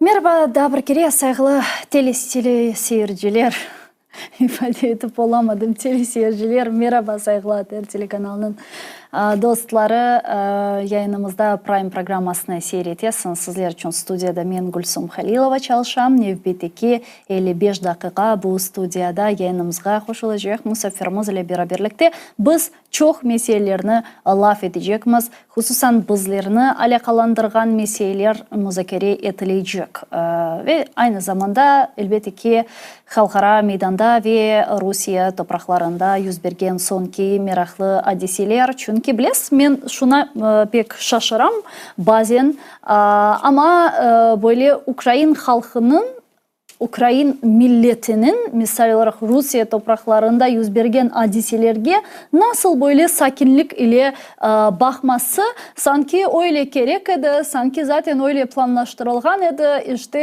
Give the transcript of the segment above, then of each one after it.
Meraba daa bir kere, sayğılı teleseyirciler, ifade etip olamadım, teleseyirciler, meraba, sayğılı ATR telekanalınıñ dostları, yayınımızda Prime programmasını seyir etesiñiz. Sizler içün studiyada men, Gülsum Halilova, çalışam. Nevbetteki 55 daqiqa bu studiyada yayınımızğa qoşulacaq musafirimiz ile beraberlikte biz Çoq meselelerni laf etecekmiz, hususan bizlerni alâqalandırğan meseleler muzakere etilecek. Ve aynı zamanda, elbette ki, halqara meydanda ve Rusiye topraqlarında yüz bergen soñki meraqlı adiseler. Çünki, bilesiz, men şuna pek şaşıram bazen, amma böyle ukrain halqınıñ Ukrain milletiniñ, misal olaraq, Rusiye topraqlarında yüz bergen adiselerge nasıl böyle sakinlik ile baqması, sanki öyle kerek edi, sanki zaten öyle planlaştırılğan edi, işte,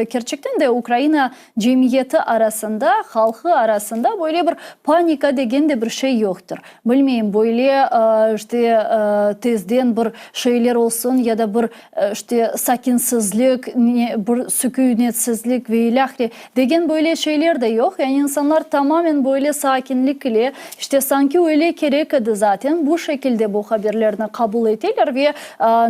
kerçekten de Ukraina cemiyeti arasında, halqı arasında böyle bir panika degen de bir şey yoqtır. Bilmeyim, böyle, işte, tezden bir şeyler olsun ya da bir işte, sakinsizlik, bir sükünetsizlik ve ilâhre degen böyle şeyler de yoq. Yani insanlar tamamen böyle sakinlik ile, işte, sanki öyle kerek edi zaten, bu şekilde bu haberlerni qabul eteler ve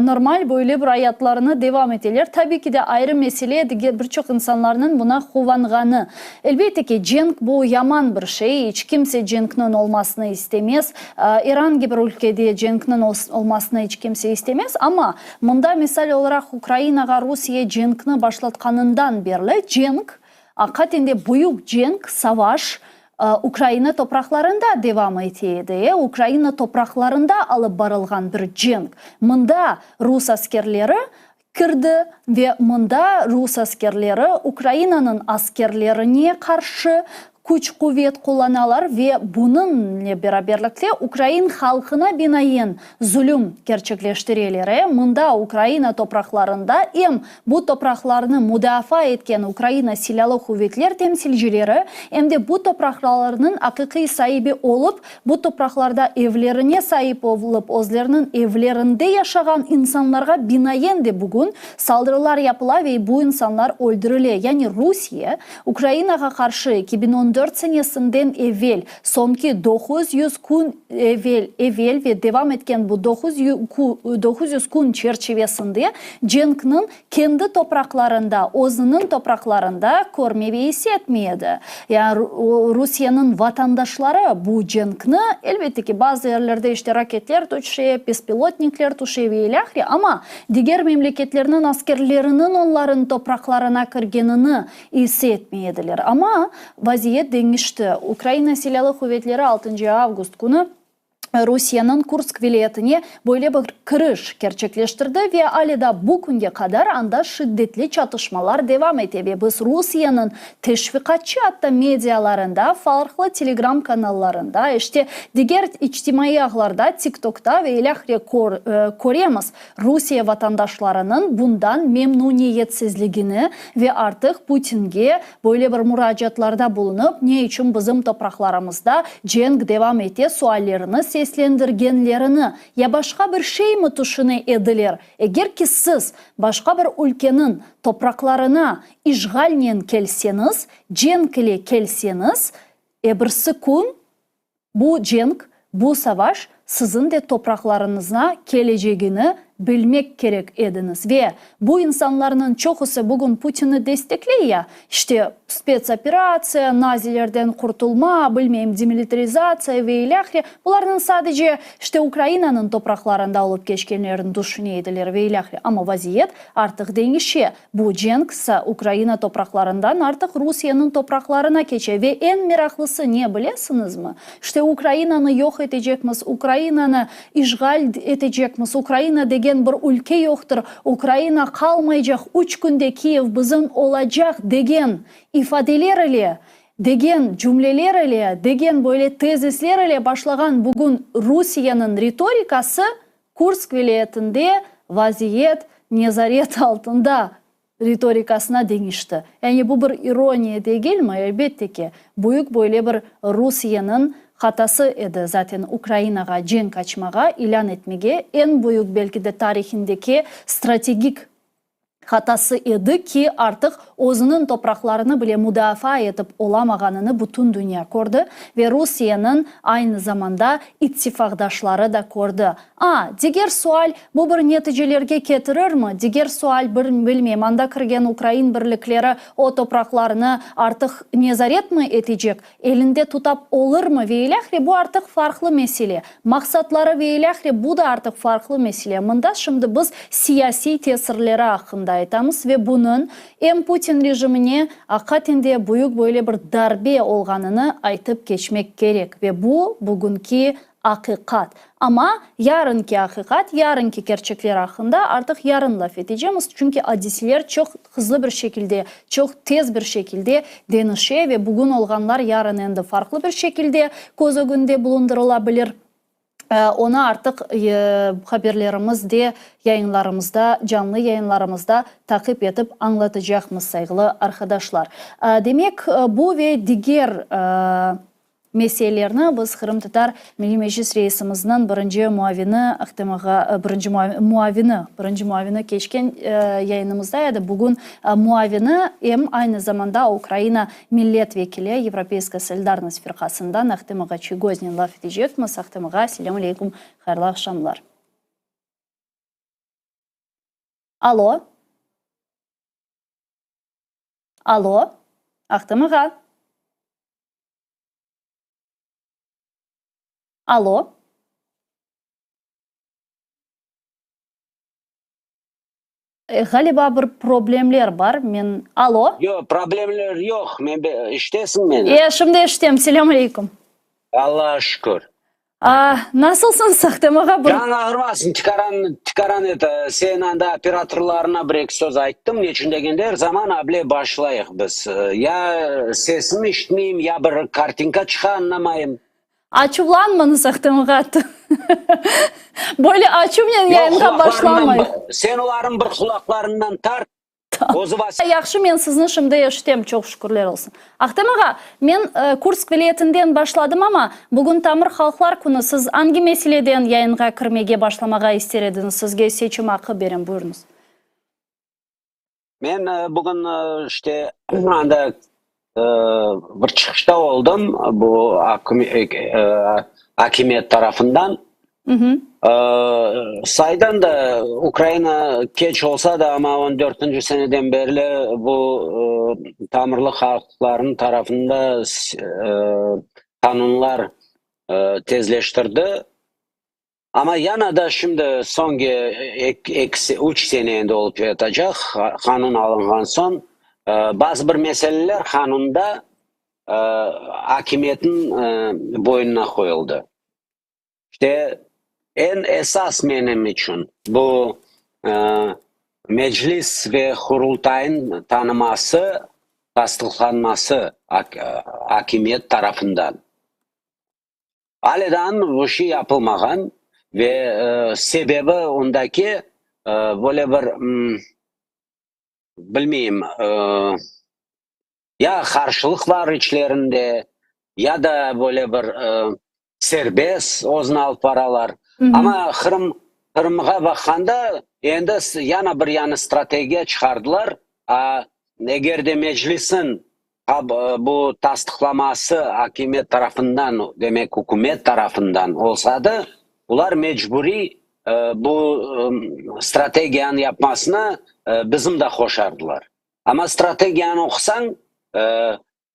normal böyle bir ayatlarını devam eteler. Tabiy ki de, ayrı mesele, diger bir çoq insanlarnıñ buna quvanğanı. Elbette ki, cenk bu yaman bir şey, iç kimse cenkniñ olmasını istemez. Er angi bir ülkede cenkniñ olmasını iç kimse istemez, amma mında, misal olaraq, Ukrainağa Rusiye cenkni başlatqanından berli cenk, aqiqaten de büyük cenk, savaş, Ukraina topraqlarında devam ete edi, Ukraina topraqlarında alıp barılğan bir cenk. Mında rus askerleri kirdi ve mında rus askerleri Ukrainanıñ askerlerine qarşı küç-quvet qullanalar ve bunıñle beraberlikte ukrain halqına binaen zulüm kerçekleştireler. E, mında Ukraina topraqlarında em bu topraqlarnı mudafaa etken Ukraina Silâlı Quvetler temsilcileri, em de bu topraqlarnıñ aqiqiy saibi olıp, Bu topraqlarda evlerine saip olıp, özleriniñ evlerinde yaşağan insanlarğa binaen de bugün saldırılar yapıla ve bu insanlar öldürile. Yani Rusiye Ukrainağa qarşı 2014 senesinden evel, soñki 900 kün evel evel ve devam etken bu 900 kün çerçivesinde cenkniñ kendi topraqlarında, özüniñ topraqlarında körmey ve is etmey edi. Yani Rusiyeniñ vatandaşları bu cenkni, elbette ki, bazı yerlerde işte raketler tüşe, bespilotnikler tüşe ve ilâhre, amma diger memleketlerniñ askerleriniñ onların topraqlarına kirgenini is etmey ediler. Amma vaziyet deñişti. Ukraina Silâlı quvetleri altıncı avgust künü Rusiyeniñ Kursk vilâyetine böyle bir kiriş kerçekleştirdi ve ale da bu künge qadar anda şiddetli çatışmalar devam ete ve biz Rusiyeniñ teşviqatçı atta medialarında, farqlı telegram kanallarında, işte diger içtimaiy ağlarda, TikTokta ve ilâhre köremiz Rusiye vatandaşlarınıñ bundan memnuniyetsizligini ve artıq Putinge böyle bir muracaatlarda bulunıp, ne içün bizim topraqlarımızda cenk devam ete suallerini seslendirgenlerini ya başqa bir şeymi tüşüne ediler? Eger ki siz başqa bir ülkeniñ topraqlarına işğalnen kelseñiz, cenk ile kelseñiz, ebirsi kün Bu cenk, bu savaş siziñ de topraqlarıñızna kelecegini bilmek kerek ediñiz. Ve bu insanlarnıñ çoqusı bugün Putinni destekley ya, işte, spetsoperatsiya, nazilerden qurtulma, bilmeyim, demilitarizatsiya ve ilâhre, bularnıñ sadece, işte, Ukrainanıñ topraqlarında olıp keçkenlerini tüşüne ediler ve ilâhre. Amma vaziyet artıq deñişe. Bu cenk Ukraina topraqlarından artıq Rusiyeniñ topraqlarına keçe ve eñ meraqlısı ne bilesiñizmi? İşte Ukrainanı yoq etecekmiz, Ukrainanı işğal etecekmiz, Ukraina degen bir ülke yoqtır, Ukraina qalmaycaq, üç künde Kiyev bizim olacaq degen ifadeler ile, degen cümleler ile, degen böyle tezisler ile başlağan bugün Rusiyeniñ ritorikası Kursk vilâyetinde vaziyet nezaret altında ritorikasına deñişti. Yani bu bir ironiya degilmi? Elbette ki, büyük böyle bir Rusiyeniñ hatası edi zaten Ukrainağa cenk açmağa, ilân etmege, eñ büyük belki de tarihindeki strategik. Hatası edi ki, artıq özüniñ topraqlarını bile mudafaa etip olamağanını bütün dünya kördi ve Rusiyeniñ aynı zamanda ittifaqdaşları da kördi. A, diger sual, bu bir neticelerge ketirirmi? Diger sual, bir bilmeyim, anda kirgen ukrain birlikleri o topraqlarnı artıq nezaretmi etecek, elinde tutap olurmı ve ilâhre, bu artıq farqlı mesele. Maqsatları ve ilâhre, bu da artıq farqlı mesele. Mında şimdi biz siyasiy tesirleri aqqında aytamız ve bunıñ em Putin rejimine aqiqaten de büyük böyle bir darbe olğanını aytıp keçmek kerek ve bu bugünki aqiqat. Amma yarınki aqiqat, yarınki kerçekler aqqında artıq yarın laf etecemiz, çünki adiseler çoq hızlı bir şekilde, çoq tez bir şekilde deñişe ve bugün olğanlar yarın endi farqlı bir şekilde köz ögünde bulundırıla bilir. Onı artıq haberlerimizde, yayınlarımızda, canlı yayınlarımızda taqip etip añlatacaqmız, sayğılı arqadaşlar. Demek, bu ve diger Meselelerni biz Qırımtatar Milliy Meclis reisimizniñ birinci muavini Ahtem ağa, birinci muavini, birinci muavini keçken yayınımızda edi, bugün muavini, em aynı zamanda Ukraina millet vekili, Yevropeyskaya solidarnost firqasından Ahtem ağa Çiygoznen laf etecekmiz. Ahtem ağa, selâm aleykum, hayırlı aqşamlar. Alo. Alo, Ahtem ağa. Alo. Ğaliba bir problemler bar, men, alo. Yoq, problemler yoq, men, eşitesiñ meni? E, şimdi eşitem, selâm aleyküm. Allağa şükür. A, nasılsıñız, Ahtem ağa? Canıñ ağırmasın, tikaran, tikaran et, sen anda operatorlarına bir-eki söz ayttım, neçün degende, er zaman able başlayıq biz. Ya sesini işitmeyim, ya bir kartinka çıqa, añlamayım. Açuvlanmañız, Ahtem ağa. Böyle açuvnen yayınğa başlamayıq. Sen olarnıñ bir qulaqlarından tart, Yahşı, men sizni şimdi eşitem, çoq şükürler olsun. Ahtem ağa, men Kursk vilâyetinden başladım, amma bugün Tamır halqlar künü, siz angi meseleden yayınğa kirmege başlamağa ister ediñiz, sizge seçim aqqı berem, buyurıñız. Men bugün işte anda bir çıqışta oldım, bu akimiyet tarafından. Saydan da Ukraina keç olsa da, amma on dörtünci seneden berli bu tamırlı halqlarnıñ tarafında qanunlar tezleştirdi. Amma yana da şimdi soñki eki, üç sene endi olıp yatacaq, qanun alınğan soñ, bazı bir meseleler qanunda akimiyetniñ boynuna qoyuldı. İşte, eñ esas menim içün bu Meclis ve Qurultayın tanıması, tasdıqlanması akimiyet tarafından. Ale daa bu şey yapılmağan ve sebebi ondaki böyle bir, bilmeyim, Ya qarşılıq bar içlerinde, ya da böyle bir serbest özüni alıp baralar. Amma Qırım, Qırımğa baqqanda, endi yana bir yañı strategiya çıqardılar. A, eger de Meclisniñ bu tasdıqlaması akimiyet tarafından, demek ükümet tarafından olsa da, olar mecburiy bu strategiyanı yapmasına bizim de qoşardılar. Amma strategiyanı oqusañ,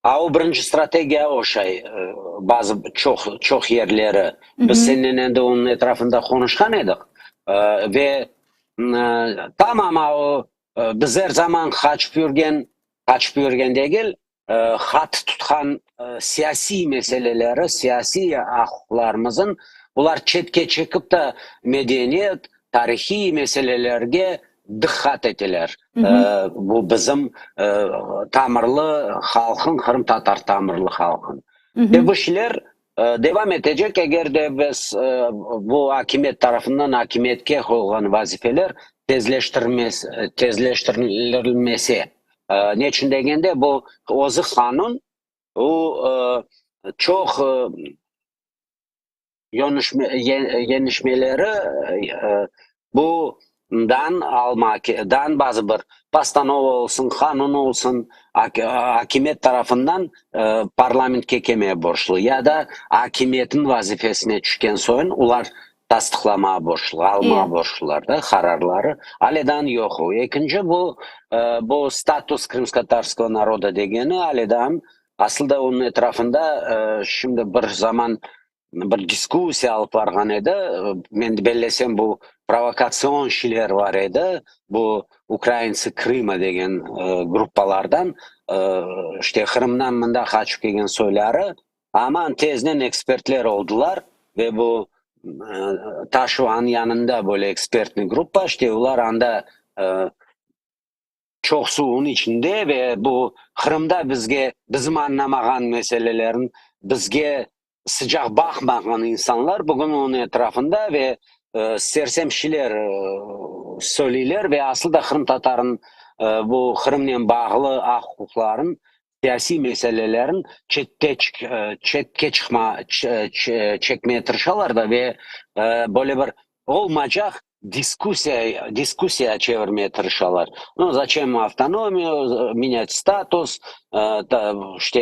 a o birinci strategiya oşay bazı çoq, çoq yerleri. Biz sennen endi onıñ etrafında qonuşqan edik. Ve tamam a o biz er zaman qaçıp yürgen, qaçıp yürgen degil, hat tutqan siyasiy meseleleri, siyasiy aq-uquqlarımızın bular çetke çekip de medeniyet, tarihiy meselelerge diqqat eteler. Bu bizim tamırlı halqıñ, qırımtatar tamırlı halqıñ. Ve bu şeyler devam etecek, eger de biz bu akimiyet tarafından akimiyetke qoyulğan vazifeler tezleştirilmese. Neçün degende, bu özü qanun, o çoq yönüşmeleri bu. Dan alma, dan bazı bir postanova olsun, qanun olsun, akimiyet tarafından parlamentke kelmege borçlu ya da akimiyetniñ vazifesine tüşken soñ olar tasdıqlamağa borçlu, almağa borçlular da qararları. Ale dan yoq o. Ekinci bu, bu status krımskotatarskogo naroda degeni ale dan asıl da onıñ etrafında şimdi bir zaman bir diskussiya alıp barğan edi. Men bellesem, bu provokatsion şeyler bar edi, bu Ukrainцы Krıma degen gruppalardan, işte Qırımdan mında qaçıp kelgen soyları, aman tezden ekspertler oldılar ve bu Taşevanıñ yanında böyle ekspertnıy gruppa, işte olar anda çoq suvnıñ içinde ve bu Qırımda bizge, bizim añlamağan meselelerin, bizge sıcaq baqmağan insanlar bugün onıñ etrafında ve sersem şeyler söyleyler ve aslı da qırımtatarın bu Qırımnen bağlı aq-uquqların, siyasiy meselelerin çette, çetke çıqma, çekmeye tırışalar da ve böyle bir olmaycaq diskussiya, diskussiya çevirmeye tırışalar. Nu, zaçem avtonomiya, menять status, işte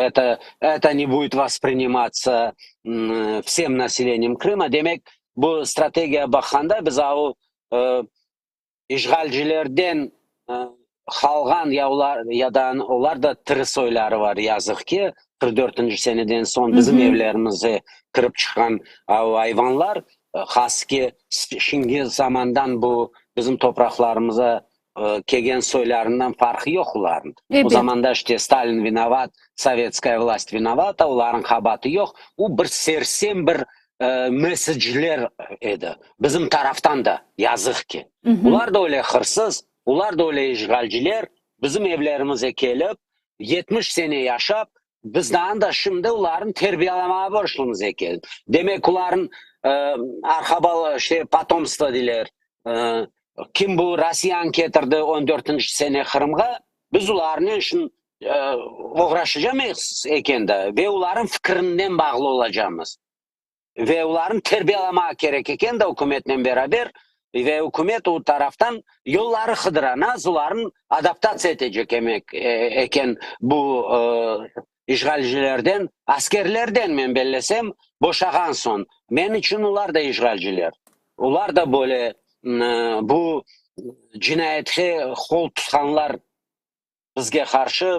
это, это не будет восприниматься всем населением Крыма. Demek, bu strategiya baqqanda biz o işğalcilerden qalğan ya olar, ya da olar da tiri soyları var, yazıq ki, 44-nci seneden soñ bizim evlerimize kirip çıqqan o ayvanlar, has ki, şimdiki zamandan bu bizim topraqlarımıza kelgen soylarından farqı yoq olarnıñ. O zamanda işte Stalin vinovat, sovetskaya vlast vinovata, olarnıñ qabaatı yoq. O bir sersem bir mesecler edi. Bizim taraftan da, yazıq ki. Olar da öyle hırsız, olar da öyle işğalciler, bizim evlerimize kelip, 70 sene yaşap, biz daa da şimdi olarnı terbiyalamağa borçlumız eken. Demek, olarnıñ arqa bala, işte, potomstvo deyler, kim bu Rossiyanı ketirdi on dörtünci sene Qırımğa, biz olarnen şun oğraşacamız eken da ve olarnıñ fikirinden bağlı olacamız. Ve olarnı terbiyalamağa kerek eken da ükümetnen beraber, ve ükümet o taraftan yolları qıdıra, nasıl olarnı adaptatsiya etecek emek eken bu işğalcilerden, askerlerden, men bellesem, boşağan soñ. Men içün olar da işğalciler. Olar da böyle bu cinayetke qol tutqanlar bizge qarşı,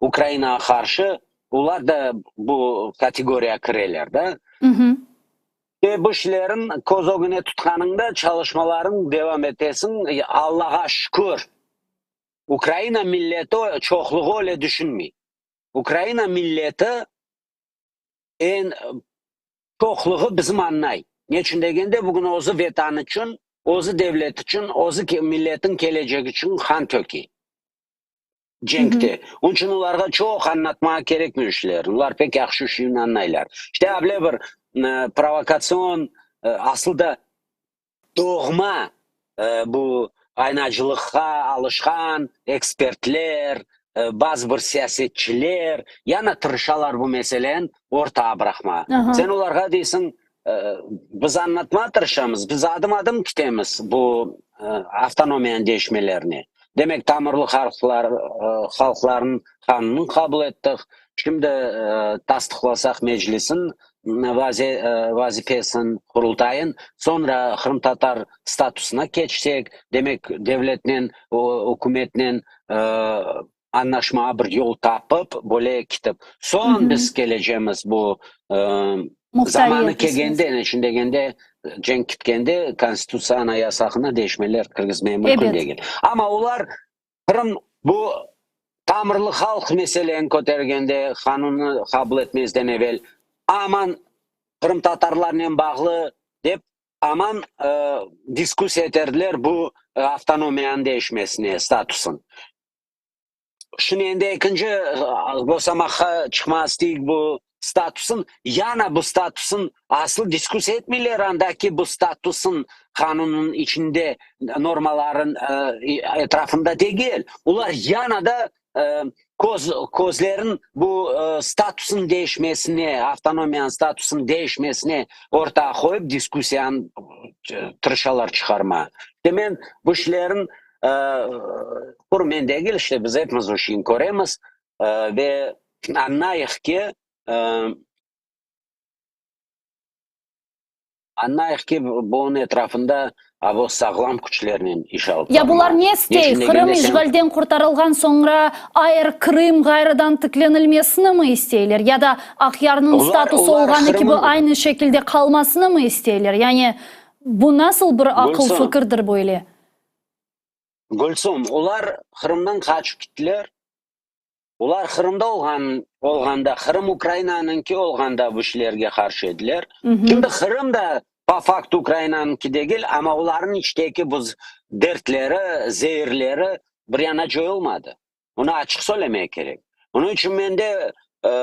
Ukrainağa qarşı, olar da bu kategoriyağa kireler da. Ve bu işlerin köz ögüne tutqanıñda çalışmalarıñ devam etesiñ, Allağa şükür, Ukraina milleti çoqluğı öyle düşünmey. Ukraina milleti eñ çoqluğı bizim añlay. Neçün degende, bugün özü Vetan içün, özü devlet içün, özü milletin kelecegi içün qan tökey cenkte. Onıñ içün olarğa çoq añlatmağa kerekmey işler. Olar pek yahşı işini añlaylar. İşte, able bir provokatsion, aslı da doğma bu aynacılıqqa alışqan ekspertler, bazı bir siyasetçiler yana tırışalar bu meseleni ortağa bıraqmağa. Sen olarğa deysiñ, biz añlatmağa tırışamız, biz adım-adım ketemiz bu avtonomiyanıñ deñişmelerine. Demek, tamırlı halqlar, halqlarnıñ qanunını qabul ettik. Şimdi tasdıqlasaq Meclisniñ vazifesin, Qurultayın, soñra qırımtatar statusına keçsek, demek, devletnen, ükümetnen añlaşmağa bir yol tapıp, böyle ketip, soñ biz kelecemiz bu zamanı kelgende, ne içün degende, cenk kitkende Konstitutsiya, Anayasasına deñişmeler kirgizmege mümkün degil. Amma olar Qırım bu tamırlı halq meseleni kötergende, qanunnı qabul etmezden evel, aman qırımtatarlarnen bağlı dep, aman diskussiya eterdiler bu avtonomiyanıñ deñişmesine, statusın. Şimdi endi ekinci basamaqqa çıqmağa isteyik bu statusın, yana bu statusın asıl diskussiya etmeyler andaki bu statusın qanunıñ içinde normaların etrafında degil. Olar yana da köz, közlerin bu statusın deñişmesine, avtonomiyanıñ statusınıñ deñişmesine ortağa qoyıp diskussiyanı. tırışalar çıqarma. İşte men bu işlerin qur men degil, işte biz epimiz o şeyni köremiz ve añlayıq ki, Añlayıq ki, bunıñ etrafında avo sağlam küçlernen iş alıp Ya bular barma. ne Ne istey? içün Qırım degende sen. işğalden qurtarılğan soñra AR Krım ğayrıdan tiklenilmesini mi isteyler? Ya da Aqyarnıñ Olar, statusı olar olğanı kibi Qırım'ın. aynı şekilde qalmasını mı isteyler? Yani bu nasıl bir aqıl Gülsüm, fikirdir böyle? Gülsüm, olar Qırımdan qaçıp kittiler. Olar Qırımda olğan olğanda, Qırım Ukrainanıñki olğanda bu işlerge qarşı ediler. Şimdi Qırım da po faktu Ukrainanıñki degil, amma olarnıñ içteki bu dertleri, zeerleri bir yana coyulmadı. Bunı açıq söylemek kerek. Onıñ içün mende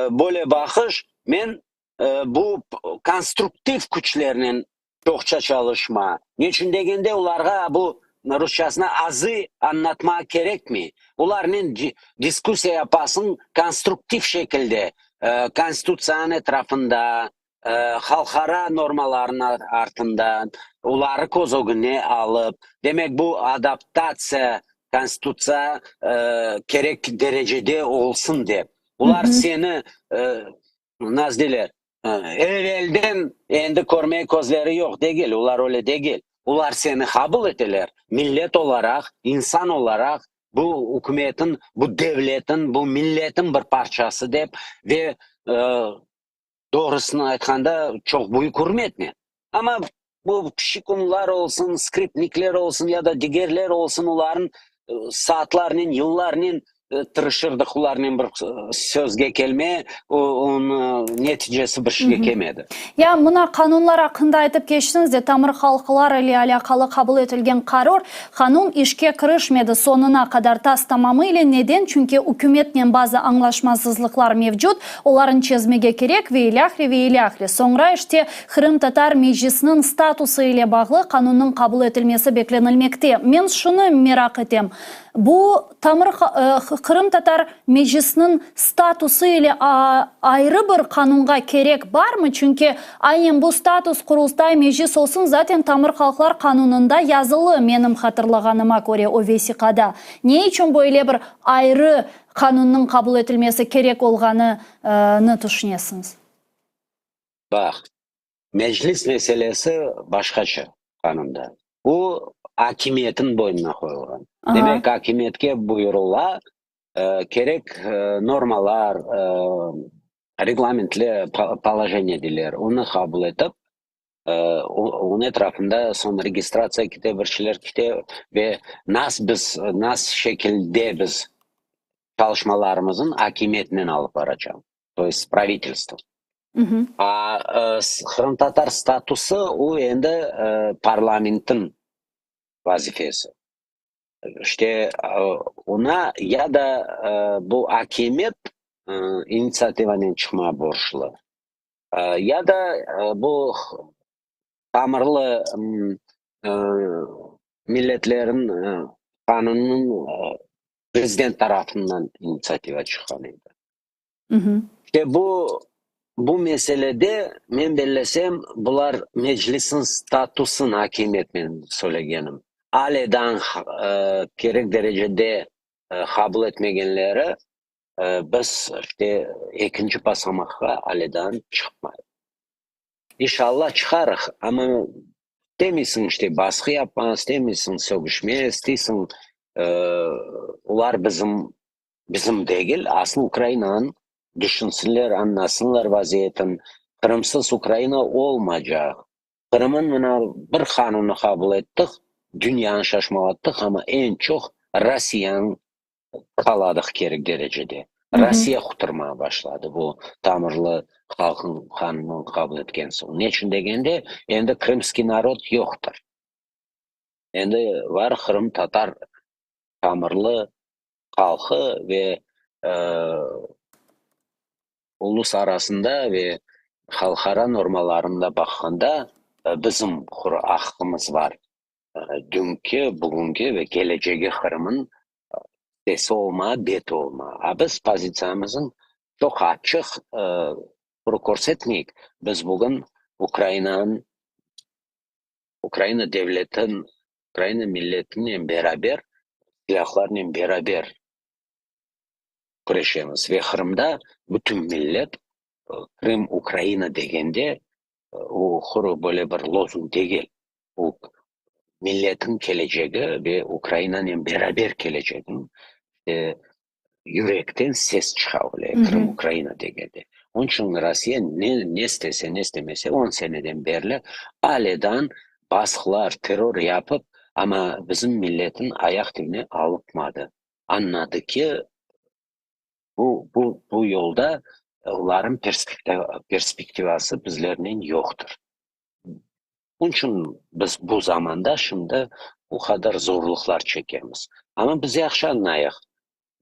böyle baqış, men bu konstruktiv küçlernen çoqça çalışma. Neçün degende, olarğa bu, rusçasına, azı añlatma kerekmey. Olarnen diskussiya yapasıñ konstruktiv şekilde, Konstitutsiyanıñ etrafında, halqara normalarnıñ artında, oları köz ögüne alıp. Demek, bu adaptatsiya Konstitutsiya kerek derecede olsun dep. Olar seni Nasıl deyler, evelden endi körmeye közleri yoq degil, olar öyle degil. Olar seni qabul eteler, millet olaraq, insan olaraq, bu ükümetin, bu devletin, bu milletin bir parçası dep ve doğrusını aytqanda, çoq büyük ürmetnen. Amma bu şikunlar olsun, skripnikler olsun ya da digerler olsun, olarnıñ saatlarnen, yıllarnen tırışırdıq olarnen bir sözge kelmeye, onıñ neticesi bir şeyge kelmedi. Ya mına qanunlar aqqında aytıp keçtiñiz de, tamır halqlar ile alâqalı qabul etilgen qaror, qanun işke kirişmedi soñuna qadar tas-tamamı ile. Neden? Çünki ükümetnen bazı añlaşmasızlıqlar mevcut, Olarnı çezmege kerek ve ilâhre, ve ilâhre. Soñra işte Qırımtatar Meclisiniñ statusı ile bağlı qanunnıñ qabul etilmesi beklenilmekte. Men şunı meraq etem, bu tamır Qırımtatar Meclisiniñ statusı ile ayrı bir qanunğa kerek barmı? Çünki aynen bu status Qurultay, Meclis olsun, zaten tamır halqlar qanunında yazılı, menim hatırlağanıma köre, o vesiqada. Ne içün böyle bir ayrı Qanunnıñ qabul etilmesi kerek olğanını tüşünesiñiz? Baq, Meclis meselesi başqaça qanunda. Bu akimiyetniñ boynuna qoyulğan. Demek, akimiyetke buyurıla, kerek normalar, reglamentler, polojeniye deyler, onı qabul etip, Onıñ etrafında soñ registratsiya kete, bir şeyler kete ve nas biz, nas şekilde biz çalışmalarımıznı akimiyetnen alıp baracaq, to est s pravitelstvom. A qırımtatar statusı o endi parlamentniñ vazifesi. İşte oña ya da bu akimiyet initsiativanen çıqmağa borclu. Ya da bu tamırlı milletlerin qanunınıñ prezident tarafından initsiativa çıqqan edi. İşte bu bu meselede men bellesem, bular Meclisniñ statusını akimiyet men söylegenim, ale daa kerek derecede qabul etmegenleri Biz işte ekinci basamaqqa aledan çıqmayıq. İnşallah çıqarıq, amma istemeysiñ işte basqı yapma, istemeysiñ sögüşme, isteysiñ olar bizim, bizim degil, asıl Ukrainanıñ, düşünsinler, añlasınlar vaziyetin, Qırımsız Ukraina olmaycaq. Qırımın mına bir qanunı qabul ettik, dünyanı şaşmalattıq, amma eñ çoq Rossiyanıñ Qaladıq kerek derecede. Rossiya quturmağa başladı bu tamırlı halqnıñ qanunını qabul etken soñ. Neçün degende, endi krımskiy narod yoqtır. Endi bar qırımtatar tamırlı halqı ve ulus arasında ve halqara normalarında baqqanda bizim aqqımız bar. Dünki, bugünki ve kelecegi Qırımın sesi olma, beti olma. A biz pozitsiyamızın çoq açıq quru körsetmeyik. Biz bugün Ukrainanıñ. Ukraina devletin, Ukraina milletinen beraber, silâhlarnen beraber küreşemiz. Ve Qırımda bütün millet Krım Ukraina degende, o quru böyle bir lozung degil, o milletin kelecegi ve Ukrainanen beraber kelecegin yürekten ses çıqa öyle, Krım Ukraina degende. Onıñ içün Rossiya ne ne istese, ne istemese, on seneden berli alâdan basqılar, terror yapıp, amma bizim milletin ayaq tibine alıpmadı. Añladı ki, bu bu bu yolda olarnıñ perspektivası bizlernen yoqtır. Onıñ içün biz bu zamanda şimdi bu qadar zorluqlar çekemiz. Amma biz yahşı añlayıq,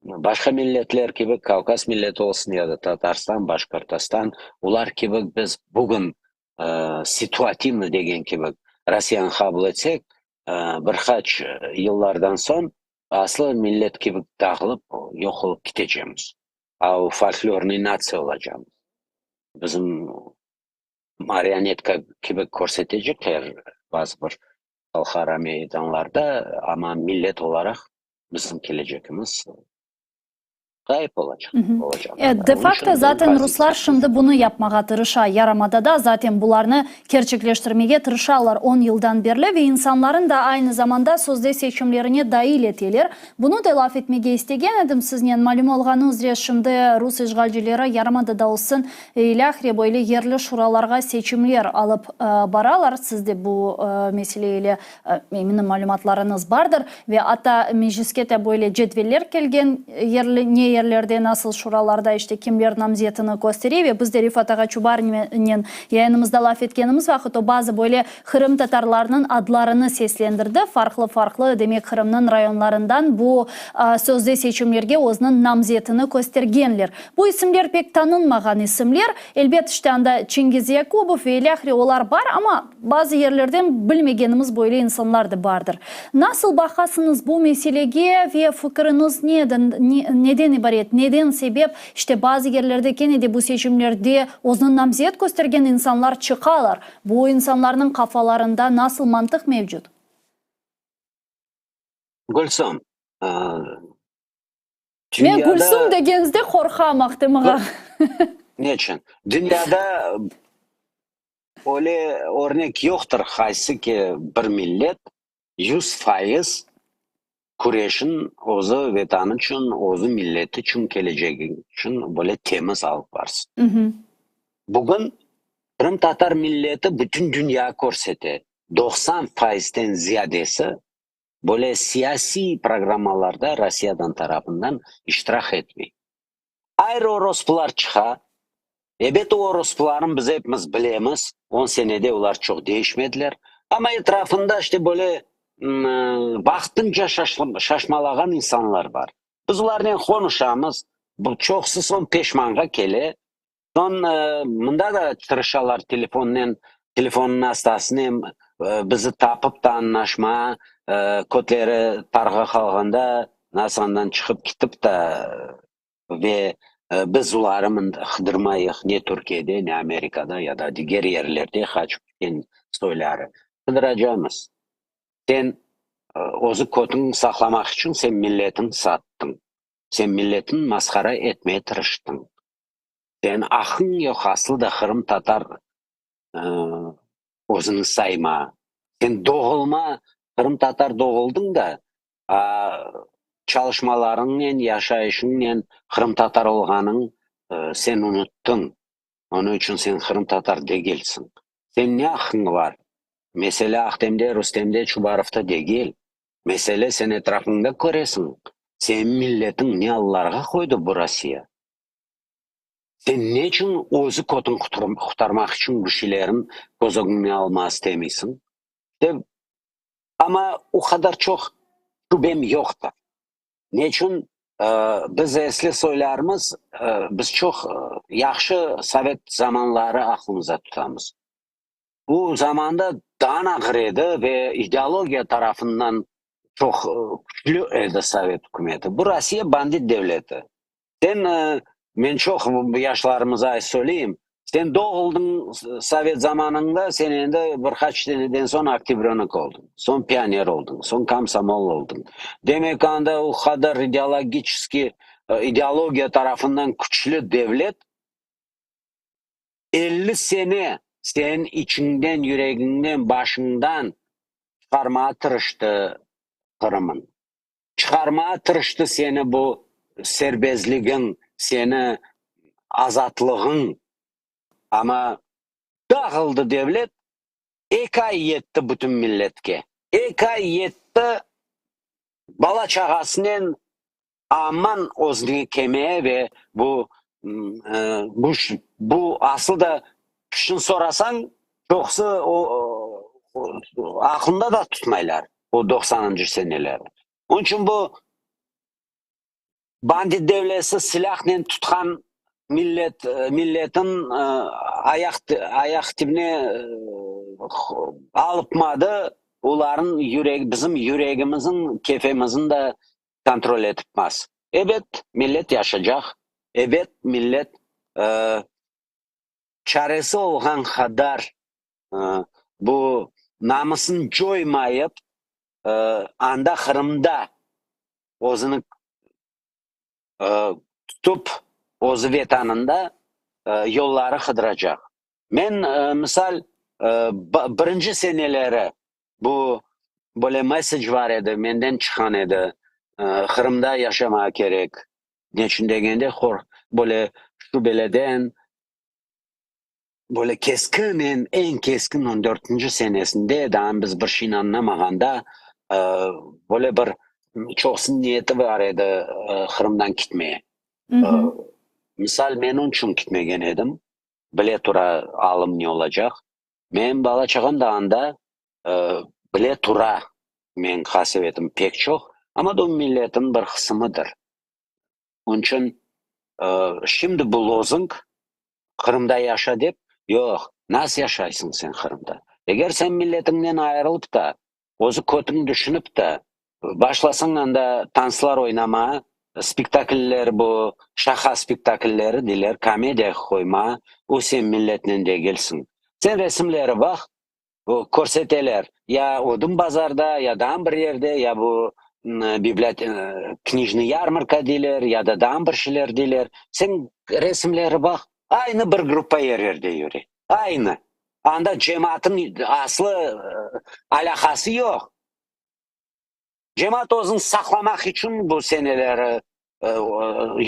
başqa milletler kibi, Kavkaz milleti olsun ya da Tatarstan, Başkortostan, olar kibi biz bugün situativno degen kibi Rossiyanı qabul etsek, bir qaç yıllardan soñ aslı millet kibi dağılıp, yoq olıp ketecemiz. A o folklornıy natsiya olacamız. Bizim marionetka kibi körsetecekler bazı bir halqara meydanlarda, amma millet olaraq bizim kelecegimiz ğayıp olacaq. De-fakto zaten ruslar şimdi bunı yapmağa tırışa, yarımadada zaten bularnı kerçekleştirmege tırışalar on yıldan berli ve insanların da aynı zamanda sözde seçimlerine dail eteler. Bunı da laf etmege istegen edim siznen. Malüm olğanı üzre şimdi rus işğalcileri yarımadada olsun ve ilâhre böyle yerli şuralarğa seçimler alıp baralar. Siz de bu mesele ile Eminim, malümatlarıñız bardır. Ve atta mecliske de böyle cedveller kelgen, yerli, ne yerlerde, nasıl şuralarda, işte, kimler namzetini köstere. Ve biz de Refat ağa Çubarnen yayınımızda laf etkenimiz vaqıt, o bazı böyle qırımtatarlarnıñ adlarını seslendirdi, farqlı-farqlı, demek, Qırımnıñ rayonlarından bu sözde seçimlerge özüniñ namzetini köstergenler. Bu isimler pek tanınmağan isimler. Elbet, işte, anda Çingiz Yakubov ve ilâhre olar bar, amma Bazı yerlerden bilmegenimiz böyle insanlar da bardır. Nasıl baqasıñız bu meselege ve fikiriñiz neden ibaret, neden sebep, işte bazı yerlerde kene de bu seçimlerde özüni namzet köstergen insanlar çıqalar, bu insanlarnıñ qafalarında nasıl mantıq mevcut? Gülsüm, Men Gülsüm degenizde qorqam, Ahtem ağa. Neçün? Dünyada Öyle örnek yoqtır, qaysı ki bir millet 100% küreşin özü Vetanı içün, özü milleti içün, kelecegi içün böyle temiz alıp barsın. Bugün qırımtatar milleti bütün dünya körsete, 90 faizden ziyadesi böyle siyasiy programmalarda Rossiyadan tarafından iştirak etmey. Ayrı orospular çıqa. Ebet, o orospularnı biz epimiz bilemiz, on senede olar çoq deñişmediler. Amma etrafında işte böyle vaqtınca şaşmalağan insanlar bar. Biz olarnen qonuşamız, çoqusı soñ peşmanğa kele. Soñ mında da tırışalar telefonnen, telefonnıñ astasınen bizi tapıp da añlaşma, kötleri tarğa qalğanda nasıl andan çıqıp ketip da ve biz oları mında qıdırmayıq, ne Türkiyede, ne Amerikada ya da diger yerlerde qaçıp ketken soyları qıdıracamız. Sen özü kötüñ saqlamaq içün sen milletiñ sattıñ, sen milletiñ masqara etmeye tırıştıñ. Sen aqıñ yoq aslı da qırımtatar özüni sayma. Sen doğulma qırımtatar doğuldıñ da, çalışmalarıñnen, yaşayışıñnen qırımtatar olğanıñ sen unuttıñ. Onıñ içün sen qırımtatar degilsiñ. Sen ne aqıñ bar? Mesele Ahtemde, Rustemde, Çubarovda degil. Mesele sen etrafıñda köresiñ, seniñ milletiñ ne allarğa qoydı bu Rossiya. Sen neçün özü kötüñ qutarmaq içün bir şeylerin köz ögüñe alma istemeysiñ? İşte, amma o qadar çoq şübem yoqtır. Neçün biz esli soylarımız, biz çoq yahşı sovet zamanları aqlımızda tutamız. Bu zamanda daa ağır edi ve ideologiya tarafından çoq küçlü edi sovet ükümeti. Bu Rossiya bandit devleti. Sen, men çoq yaşlarımıza söyleyim, Sen doğuldıñ sovet zamanında, sen endi bir qaç seneden soñ oktâbrönok oldıñ, soñ pioner oldıñ, soñ komsomol oldıñ. Demek, anda o qadar ideologiçeskiy, ideologiya tarafından küçlü devlet 50 sene seniñ içiñden, yüregiñden, başıñdan çıqarmağa tırıştı Qırımın. Çıqarmağa tırıştı seni bu serbestligiñ, seni azatlığıñ. Amma dağıldı devlet, eki ay yetti bütün milletke. Eki ay yetti bala-çağasınen aman özüne kelmeye ve bu, bu, bu aslı da şunı sorasañ, çoqusı o, aqlında da tutmaylar o doqsanıncı seneleri. Onıñ içün bu bandit devleti silâhnen tutqan millet, milletin ayaq, ayaq tibine alıpmadı, olarnıñ yüregi, bizim yüregimizin, kefemizin de kontrol etipmaz. Ebet, millet yaşacaq, ebet, millet çaresi olğan qadar bu namısın coymayıp, anda Qırımda özüni tutıp, özü vetanında yolları qıdıracaq. Men, misal, birinci seneleri bu böyle message bar edi, menden çıqqan edi, Qırımda yaşamağa kerek. Neçün degende, böyle şubeleden, böyle keskin, eñ, eñ keskin on dörtünci senesinde, daa biz bir şeyni añlamağanda, böyle bir çoqusınıñ niyeti bar edi Qırımdan ketmeye. Misal, men onıñ içün ketmegen edim, bile tura alım ne olacaq. Menim bala-çağam da anda, bile tura menim qasevetim pek çoq, amma da o milletin bir qısımıdır. Onıñ içün şimdi bu lozung Qırımda yaşa dep, yoq, nasıl yaşaysıñ sen Qırımda? Eger sen milletiñden ayırılıp da, özü kötüñ düşünip de, başlasañ anda tanslar oynama, spektakller bu şaha spektaklleri deyler, komediya qoyma, o sen milletnen degilsiñ. Sen resimleri baq, körseteler, ya Odun bazarda, ya daa bir yerde, ya bu knijnıy yarmarka deyler, ya da daa bir şeyler deyler. Sen resimleri baq, aynı bir gruppa er yerde yüre, aynı. Anda cemaatnıñ aslı alâqası yoq. Cemaat özüni saqlamaq içün bu seneleri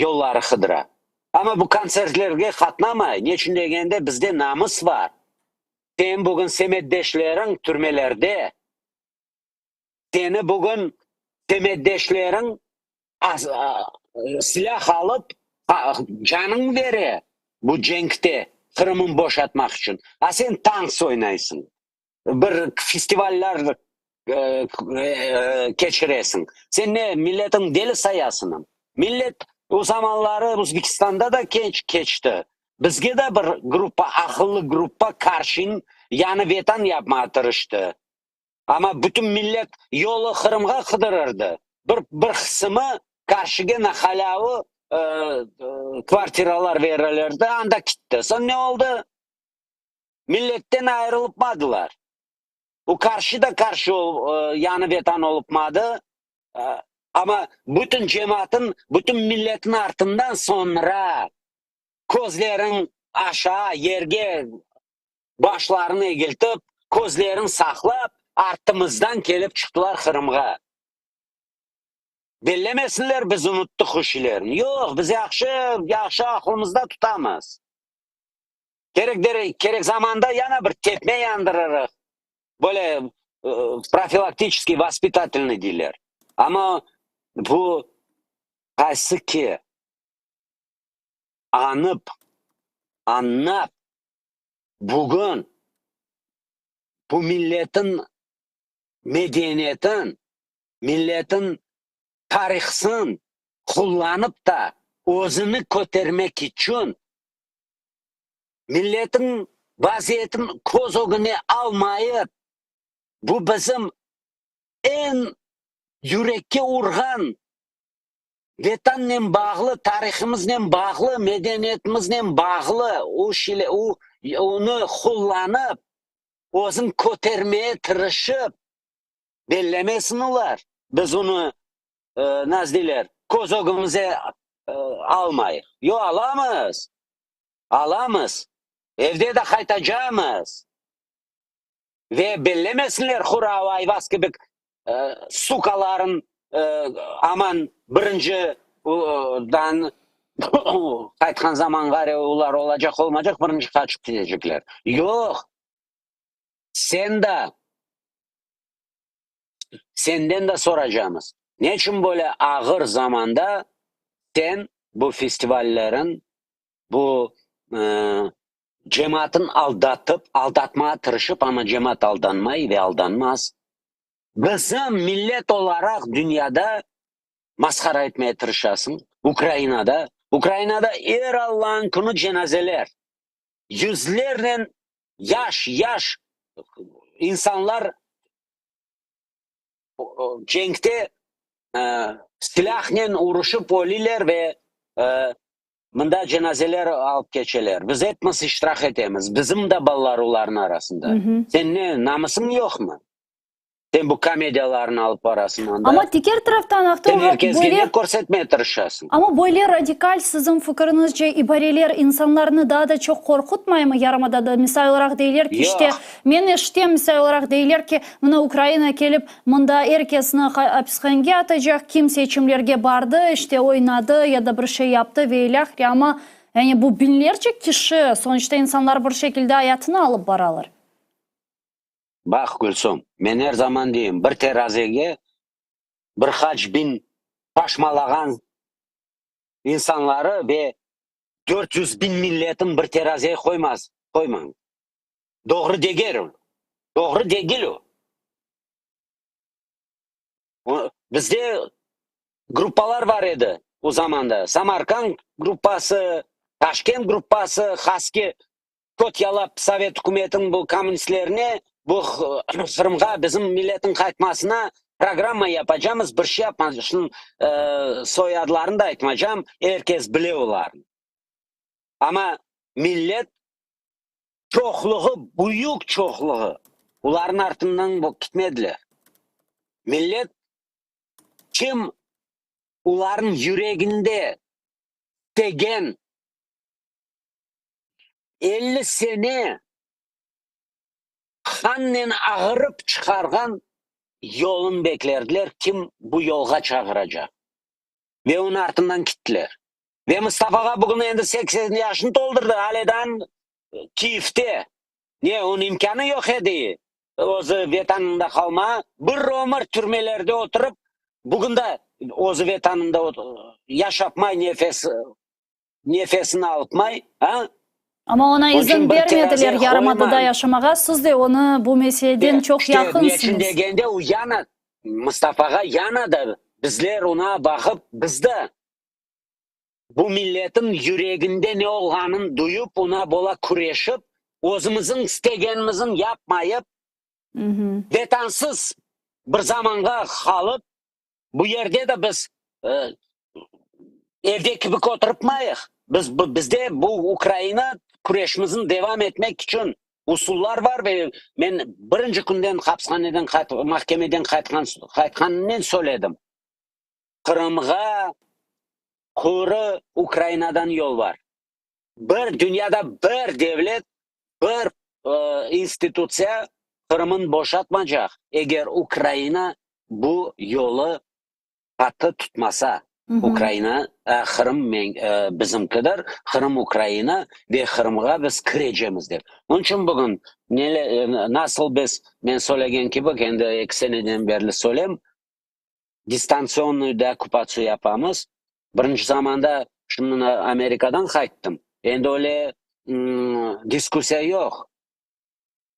yolları qıdıra. Amma bu kontsertlerge qatnamay. Neçün degende, bizde namıs bar. Seniñ bugün semetdeşleriñ türmelerde. Seni bugün semetdeşleriñ silâh alıp, canıñ bere bu cenkte Qırımın boşatmaq içün. A sen tants oynaysıñ. Bir festivallar keçiresiñ. Sen ne, milletniñ deli sayasıñmı? Millet o zamanları Özbekistanda da keçti. Bizge de bir gruppa, aqıllı gruppa qarşın yañı vetan yapmağa tırıştı. Amma bütün millet yolu Qırımğa qıdırırdı. Bir, bir qısımı qarşıge na halâvu kvartiralar verilirdi, anda kitti. Soñ ne oldı? Milletten ayırılıpmadılar. O qarşı da qarşı yañı vetan olıpmadı. Amma bütün cemaatın, bütün milletin artından soñra közlerin aşağı yerge başlarını egiltip, közlerin saqlap, artımızdan kelip çıqtılar Qırımğa. Bellemesinler biz unuttıq o şeylerni. Yoq, biz yahşı, yahşı aqlımızda tutamız. Kerek, kerek zamanda yana bir tepme yandırırıq. Böyle profilaktiçeskiy, vaspitatelnıy deyler. Amma bu qaysı ki añıp, añlap, bugün bu milletin medeniyetin, milletin tarihsın qullanıp da özüni kötermek içün milletin vaziyetin köz ögüne almayıp, bu bizim eñ yürekke urğan. Vetannen bağlı, tarihımıznen bağlı, medeniyetimiznen bağlı o şeyler, o, onı qullanıp, özün kötermeye tırışıp, bellemesin olar, biz onı, nasıl deyler, köz ögümize almayıq. Yoq, alamız, alamız, evde de qaytacamız. Ve bellemesinler Hurav Ayvaz kibi sukaların aman birinci dan qaytqan zaman ğari olar olacaq olmacaq birinci qaçıp ketecekler. Yoq, sen da senden de soracamız, neçün böyle ağır zamanda sen bu festivallerin bu Cemaatın aldatıp, aldatmağa tırışıp, amma cemaat aldanmay ve aldanmaz. Bizim millet olaraq dünyada masqara etmeye tırışasıñ, Ukrainada. Ukrainada er Allanıñ künü cenazeler. Yüzlernen yaş, yaş insanlar cenkte silâhnen uruşıp ölüler ve Mında cenazeler alıp keçeler. Biz epimiz iştirak etemiz. Bizim de balalar olarnıñ arasında. Sen ne, namısıñ yoqmı? Sen bu komediyalarnı alıp barasıñ anda. Amma diger taraftan, Ahtem Sen er kesge ne körsetmeye tırışasıñ? Amma böyle radikal, siziñ fikiriñizce, ibareler insanlarnı daa da çoq qorqutmaymı yarımadada? Misal olaraq deyler ki, işte, men eşitem, misal olaraq deyler ki, mına Ukraina kelip, Mında er kesni apishanege atacaq, kim seçimlerge bardı, işte, oynadı ya da bir şey yaptı ve ilâhre, amma, yani, bu biñlerce kişi, sonuçta insanlar bir şekilde ayatını alıp baralar. Baq, Gülsum, men er zaman deyim, bir terazege bir qaç biñ paşmalağan insanları ve 400 biñ milletin bir terazege qoymaz, qoymañ. Doğru degil o. Doğru degil o. Bizde gruppalar bar edi o zamanda. Samarkand gruppası, Taşkent gruppası, Haski köt yalap Sovet ükümetiniñ bu kommunistlerine, bu Qırımğa bizim milletin qaytmasına programma yapacamız, bir şey yapmaz. Şunıñ soyadlarını da aytmacam, er kes bile olarnı. Amma millet çoqluğı, büyük çoqluğı olarnıñ artından ketmediler. Millet kim olarnıñ yüreginde istegen 50 sene qannen ağırıp çıqarğan yolun beklerdiler, kim bu yolğa çağıracaq. Ve onıñ artından kettiler. Ve Mustafağa bugün endi 80 yaşını toldurdı, ale daa Kiyevde. Ne, onıñ imkânı yoq edi özü Vetanında qalmağa. Bir ömür türmelerde oturıp, bugün de özü Vetanında yaşapmay, nefes, nefesini alıpmay, a? Amma oña izin bermediler yarımadada yaşamağa. Siz de onı bu meseleden çoq yaqınsıñız. Neçün degende, o yana, Mustafağa yana da bizler oña baqıp, biz de Bu milletin yüreginde ne olğanın duyıp, ona bola küreşip, özümizin istegenimizin yapmayıp, Vetansız bir zamanğa qalıp, bu yerde de biz evde kibi oturıpmayıq. Biz, bizde bu Ukraina küreşimizin devam etmek içün usullar bar ve men birinci künden hapishaneden mahkemeden qaytqan qaytqanımnen söyledim. Qırımğa quru Ukrainadan yol bar. Bir dünyada bir devlet, bir institutsiya Qırımın boşatmacaq, eger Ukraina bu yolu qattı tutmasa. Ukraina, Qırım bizimkidir, Qırım Ukraina ve Qırımğa biz kirecemiz dep. Onıñ içün bugün nasıl biz, men söylegen kibi, endi eki seneden berli söylem, Distantsionnıy deokkupatsiya yapamız. Birinci zamanda, şimdi mına Amerikadan qayttım, endi öyle diskussiya yoq,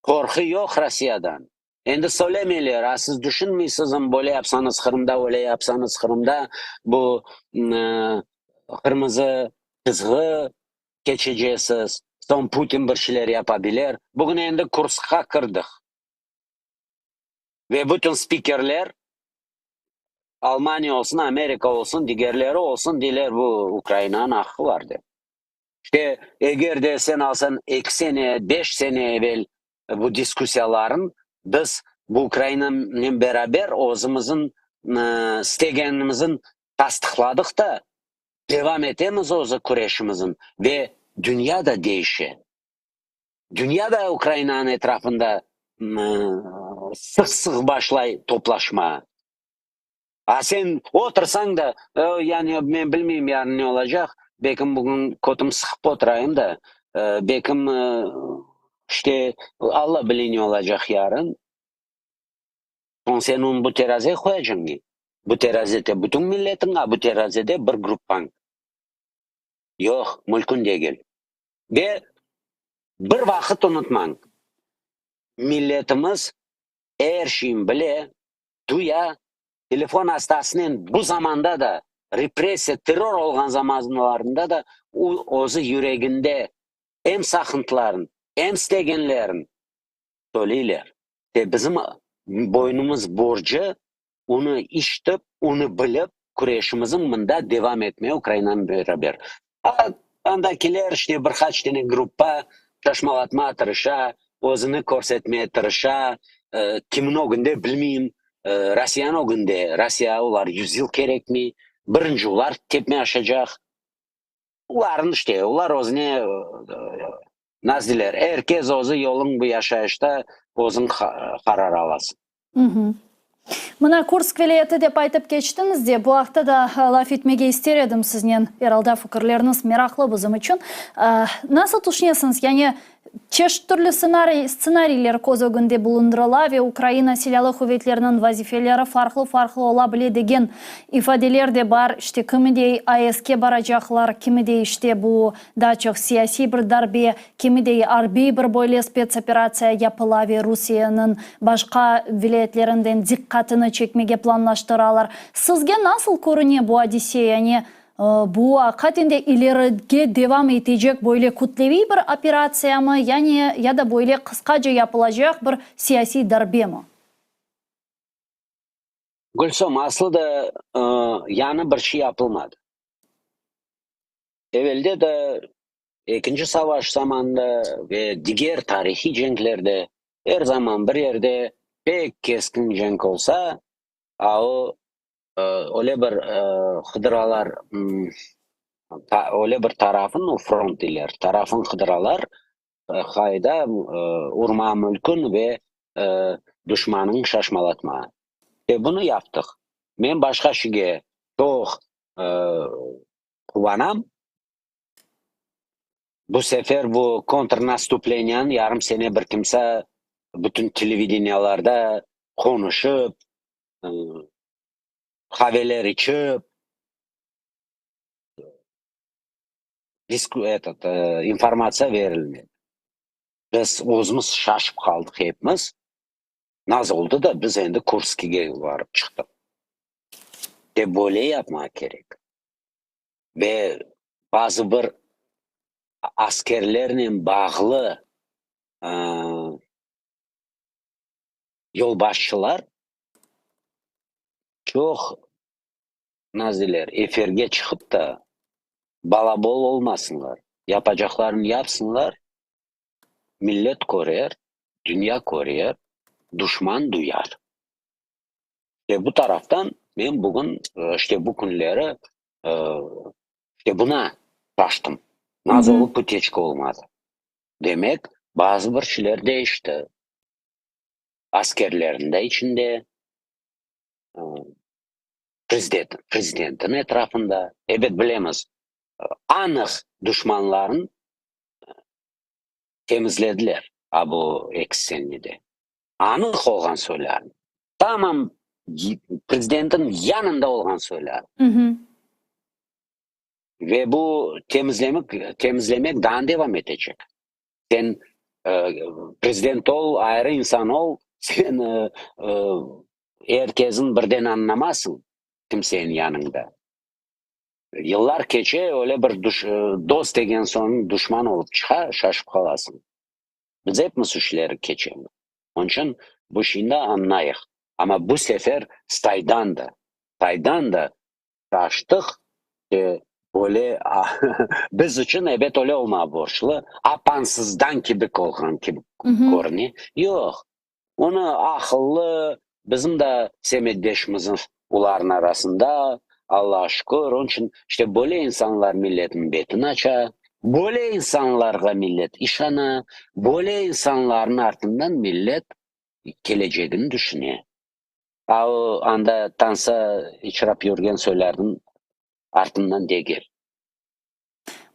qorqu yoq Rossiyadan. Endi söylemeyler, a siz düşünmeysizmi, böyle yapsañız Qırımda, öyle yapsañız Qırımda bu qırmızı çizgi keçecesiz, soñ Putin bir şeyler yapabilir. Bugün endi Kurskqa kirdik. Ve bütün spikerler. Almaniya olsun, Amerika olsun, digerleri olsun, deyler, bu Ukrainanıñ aqqı bar dep. İşte, eger de sen alsañ eki sene, beş sene evel bu diskussiyaların, biz bu Ukrainanen beraber özümizniñ istegenimizin tasdıqladıq da, devam etemiz özü küreşimizin ve dünya da değişe. Dünya da Ukrainanıñ etrafında sıq-sıq başlay toplaşmağa. A sen otursañ da, yani men bilmeyim yarın ne olacaq, belkim bugün kötüm sıqıp oturayım da, belkim işte Alla bile ne olacaq yarın. Soñ sen onı bu terazege qoyacañ ne? Bu terazede bütün milletiñ, a bu terazede bir gruppañ. Yoq, mülkün degil. Ve bir vaqıt unutmañ, milletimiz er şeyni bile, duya, telefon astasınen bu zamanda da, repressiya, terror olğan zamanlarında da o özü yüreginde em saqıntıların, em istegenlerin söyleyler. Ve bizim boynumız borcı onı işitip, onı bilip, küreşimizin mında devam etmeye Ukrainanen beraber. A, andakiler işte bir qaç tane gruppa şaşmalatmağa tırışa, özüni körsetmeye tırışa, kimniñ ögünde bilmeyim, Rossiyanıñ ögünde, Rossiya olar yüz yıl kerekmey, birinci olar tepme aşacaq. Olarnıñ işte, olar özüne Nazdiler, er kez özü yoluñ bu yaşayışta özüñ qarar alasıñ. Mına Kursk vilâyeti dep aytıp keçtiñiz de, bu aqta da laf etmege ister edim siznen, er alda fikirleriñiz meraqlı bizim içün. Nasıl tüşünesiñiz, yani çeşit türlü stsenariyler köz ögünde bulundırıla ve Ukraina Silâlı Quvetleriniñ vazifeleri farqlı-farqlı ola bile degen ifadeler de bar, işte kimi dey AESke baracaqlar, kimi dey işte bu Daa çoq siyasiy bir darbe, kimi dey arbiy bir böyle spetsoperatsiya yapıla ve Rusiyeniñ başqa vilâyetlerinden diqqatını çekmege planlaştıralar. Sizge nasıl körüne bu adise, yani bu aqiqaten de ilerige devam etecek böyle kütleviy bir operatsiyamı, yani ya da böyle qısqaca yapılacaq bir siyasiy darbemi? Gülsum, aslı da yañı bir şey yapılmadı. Evelde de, Ekinci savaş zamanında ve diger tarihiy cenklerde er zaman bir yerde pek keskin cenk olsa, a o, öyle bir qıdıralar, öyle bir tarafın, o front deyler, tarafın qıdıralar, qayda urma mülkün ve duşmanıñ şaşmalatma. Ve bunı yaptıq. Men başqa şige çoq Quvanam. Bu sefer bu kontrnastupleniyanı yarım sene bir kimse bütün televideniyalarda qonuşıp, qaveler içip, etot, informatsiya berilmedi. Biz özümiz şaşıp qaldıq epimiz. Naz oldı da, biz endi Kurskige barıp çıqtıq. Ve böyle yapmaq kerek. Ve bazı bir askerlernen bağlı yolbaşçılar çoq, naz deyler, efirge çıqıp da balabol olmasınlar, yapacaqlarını yapsınlar, millet körer, dünya körer, duşman duyar. İşte bu taraftan men bugün, işte bu künleri, işte buna şaştım. Naz olıp uteçka olmadı. Demek, bazı bir şeyler değişti. Askerlerniñ de içinde, prezident, prezidentniñ etrafında. Ebet, bilemiz, anıq duşmanların temizlediler a bu eki senede. Anıq olğan soylarnı. Tamam prezidentniñ yanında olğan soylarnı. Ve bu temizlemek, temizlemek daa devam etecek. Sen prezident ol, ayrı insan ol, sen er kesin birden añlamazsıñ kim seniñ yanıñda. Yıllar keçe, öyle bir dost degen soñ duşman olıp çıqa, şaşıp qalasıñ. Biz epimiz işleri keçemiz. Onıñ içün bu şeyni añlayıq. Amma bu sefer saydandı. Qaydan da şaştıq ki, öyle biz içün ebet öyle olmağa borclu, apansızdan kibi olğan kibi körüne. Yoq, onı aqıllı, bizim da semetdeşimiz olarnıñ arasında, Allağa şükür, onıñ içün işte böyle insanlar milletniñ betini aça, böyle insanlarğa millet işana, böyle insanlarnıñ artından millet kelecegini tüşüne. A o anda tansa içrap yürgen soylarnıñ artından degil.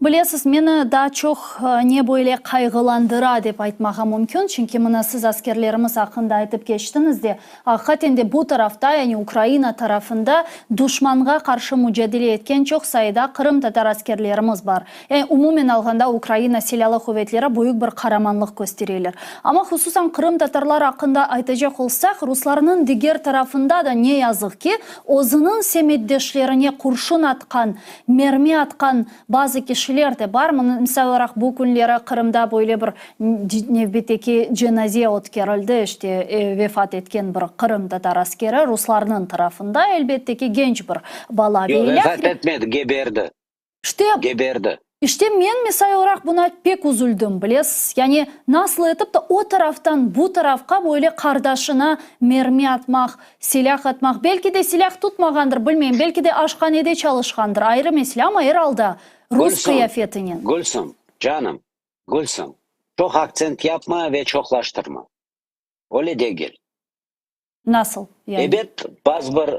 Bilesiz, meni daa çoq ne böyle qayğılandıra dep aytmağa mümkün, çünki mına siz askerlerimiz aqqında aytıp keçtiñiz de, aqiqaten de bu tarafta, yani Ukraina tarafında duşmanğa qarşı mucadele etken çoq sayıda qırımtatar askerlerimiz bar. Yani umumen alğanda Ukraina Silâlı Quvetleri büyük bir qaramanlıq köstereler. Amma hususan qırımtatarlar aqqında aytacaq olsaq, ruslarnıñ diger tarafında da ne yazıq ki, özüniñ semetdeşlerine qurşun atqan, Mermi atqan bazı kişiler de bar. Mına, misal olaraq, bu künleri Qırımda böyle bir nevbetteki cenaze ötkerildi, işte, vefat etken bir qırımtatar askeri, ruslarnıñ tarafında, elbette ki, genç bir bala ve Yoq, ilâhre. vefat etmedi, geberdi. İşte, Geberdi. İşte, men, misal olaraq, buna pek üzüldim, bilesiz. Yani, nasıl etip de o taraftan bu tarafqa böyle qardaşına mermi atmaq, Silâh atmaq, belki de silâh tutmağandır, bilmeyim, belki de aşhanede çalışqandır, ayrı mesele, amma er alda rus Gülsüm, qıyafetinen. Gülsüm, canım, Gülsüm, çoq aktsent yapma ve çoqlaştırma. Öyle degil. Nasıl, yani? Ebet, bazı bir,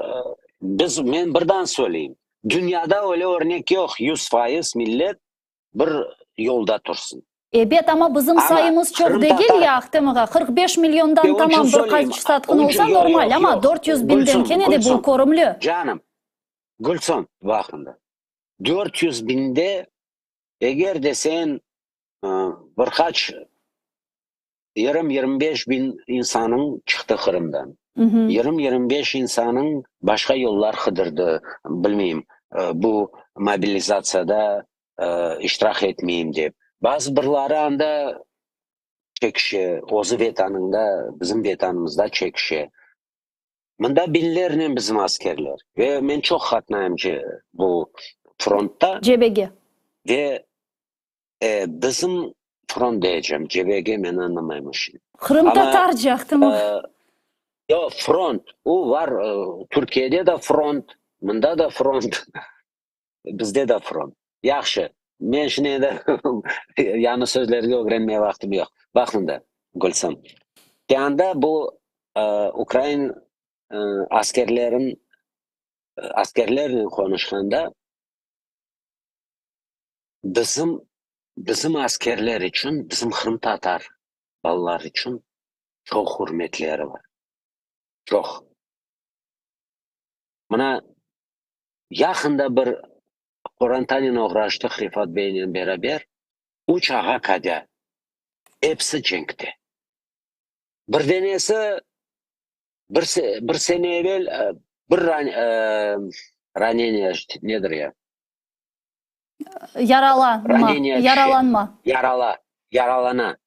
biz, men birden söyleyim, dünyada öyle örnek yoq, 100% millet bir yolda tursın. Ebet, amma bizim Amma sayımız çoq degil qırımtatar ya, Ahtem ağa, 45 milyondan Onıñ içün tamam bir söyleyim, qaç satqın onıñ içün olsa yoq, normal, yoq, amma yoq. 400 binden Gülsüm, kene de bu Gülsüm, körümli. canım, Gülsüm, baqıñda, 400 binde eger de sen bir qaç 20-25 bin insanıñ çıqtı Qırımdan. 20-25 insanıñ başqa yollar qıdırdı, bilmeyim, bu mobilizatsiyada iştirak etmeyim dep. Bazı birleri anda çekişe, özü vetanında, bizim vetanımızda çekişe. Mında biñlernen bizim askerler ve men çoq qatnayım bu frontta. Cebege. Ve Bizim front deycem, cebege men añlamayım o şeyni. Qırımtatarca, Ahtem ağa. Yoq, front, o var, Türkiyede de front, mında da front, bizde de front. Yahşı, men şimdi endi yañı sözlerge ögrenmeye vaqtım yoq. Baq mında, Gülsüm, anda bu ukrain askerlerin, askerlernen qonuşqanda, Bizim, bizim askerler içün, bizim qırımtatar balalar içün çoq ürmetleri bar. Çoq. Mına, yaqında bir qorantanen oğraştıq Refat beynen beraber, üç ağa-kadâ, episi cenkte. Bir denesi bir, bir sene evel bir raneniye, nedir ya? Yaralanma, Raneniye tüşe. yaralanma. Yarala, yaralana.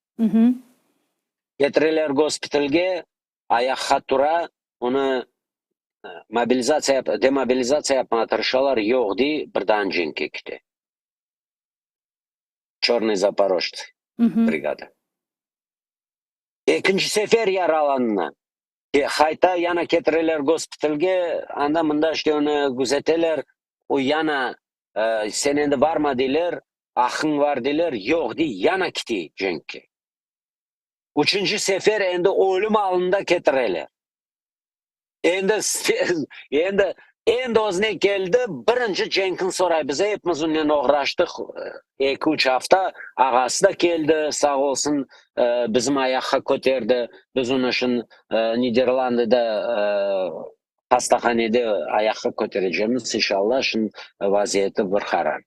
Ketireler gospitalge, ayaqqa tura, onı mobilizatsiya, demobilizatsiya yapmağa tırışalar, yoq dey, birdan cenkke kete. Çörnıy zaporojtsı brigada. Ekinci sefer yaralanına. Qayta, yana ketireler gospitalge, anda-mında işte onı küzeteler, o yana, sen endi barma deyler, aqqıñ bar deyler, yoq dey, yana kete cenkke. Üçünci sefer endi ölüm alında ketireler. Endi, endi, endi özüne keldi, birinci cenkni soray, biz epimiz onen oğraştıq, eki-üç afta, ağası da keldi, sağ olsun, bizim ayaqqa köterdi, biz onı şun Niderlandıda hastahanede ayaqqa köterecemiz, inşallah, şun vaziyeti bir qarar.